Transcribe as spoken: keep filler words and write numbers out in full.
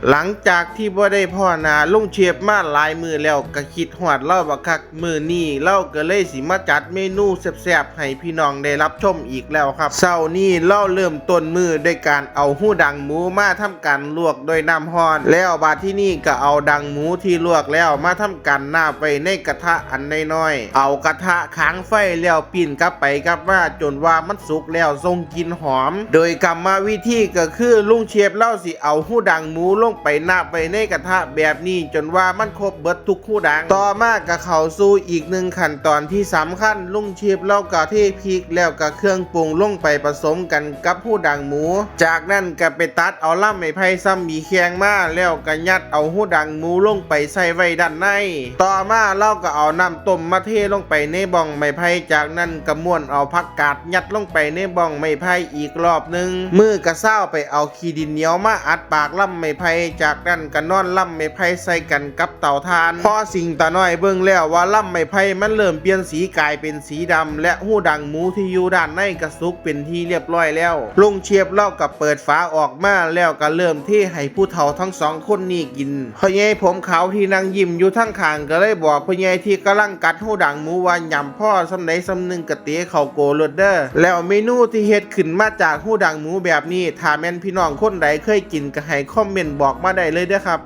หลังจากที่บ่ได้พ้อหน้าลุงเชฟมาหลายมื้อแล้ว ก็คิดฮอดลาวบักคัก มื้อนี้ลาวก็เลยสิมาจัดเมนูแซ่บๆให้พี่น้องได้รับชมอีกแล้วครับ เช้านี้ลาวเริ่มต้นมื้อด้วยการเอาฮูดังหมูมาทำการลวกด้วยน้ำร้อน แล้วบาดที่นี่ก็เอาดังหมูที่ลวกแล้วมาทำการนาบไว้ในกระทะอันน้อยๆ เอากระทะค้างไฟแล้วปิ้นกลับไปกลับมาจนว่ามันสุกแล้วส่งกลิ่นหอม โดยกรรมวิธีก็คือลุงเชฟลาวสิเอาฮูดังหมูลงไปนาบไว้ในกระทะแบบนี้จนว่ามันครบเบิดทุกฮูดัง ต่อมาก็เข้าสู่อีกหนึ่งขั้นตอนที่สำคัญ ลุงเชฟลาวก็เทพริกแล้วก็เครื่องปรุงลงไปผสมกันกับฮูดังหมู จากนั้นก็ไปตัดเอาลำไม้ไผ่ซ้ำอีกแข่งมา แล้วก็ยัดเอาฮูดังหมูลงไปใส่ไว้ด้านใน ต่อมาลาวก็เอาน้ำต้มมาเทลงไปในบ้องไม้ไผ่ จากนั้นก็ม้วนเอาผักกาดยัดลงไปในบ้องไม้ไผ่อีกรอบหนึ่ง มือก็เซ้าไปเอาขี้ดินเหนียวมาอัดปากลำไม้ไผ่ จากนั้นก็นอนลำไม้ไผ่ใส่กันกับเตาถ่าน พอสิงตาน้อยเบิ่งแล้วว่าลำไม้ไผ่มันเริ่มเปลี่ยนสีกลายเป็นสีดำ และฮูดังหมูที่อยู่ด้านในก็สุกเป็นที่เรียบร้อยแล้ว ลุงเชฟลาวก็เปิดฝาออกมาแล้วก็เริ่มเทให้ผู้เฒ่าทั้งสองคนนี้กิน พ่อใหญ่ผมขาวที่นั่งยิ้มอยู่ทางข้างก็เลยบอกพ่อใหญ่ที่กำลังกัดฮูดังหมูว่า "หย่ำพ่อส่ำใดส่ำหนึ่งก็เตะเข้าโกโลดเด้อ" แล้วเมนูที่เฮ็ดขึ้นมาจากฮูดังหมูแบบนี้ ถ้าแม่นพี่น้องคนใดเคยกินก็ให้คอมเมนต์บอกมาได้เลยเด้อครับ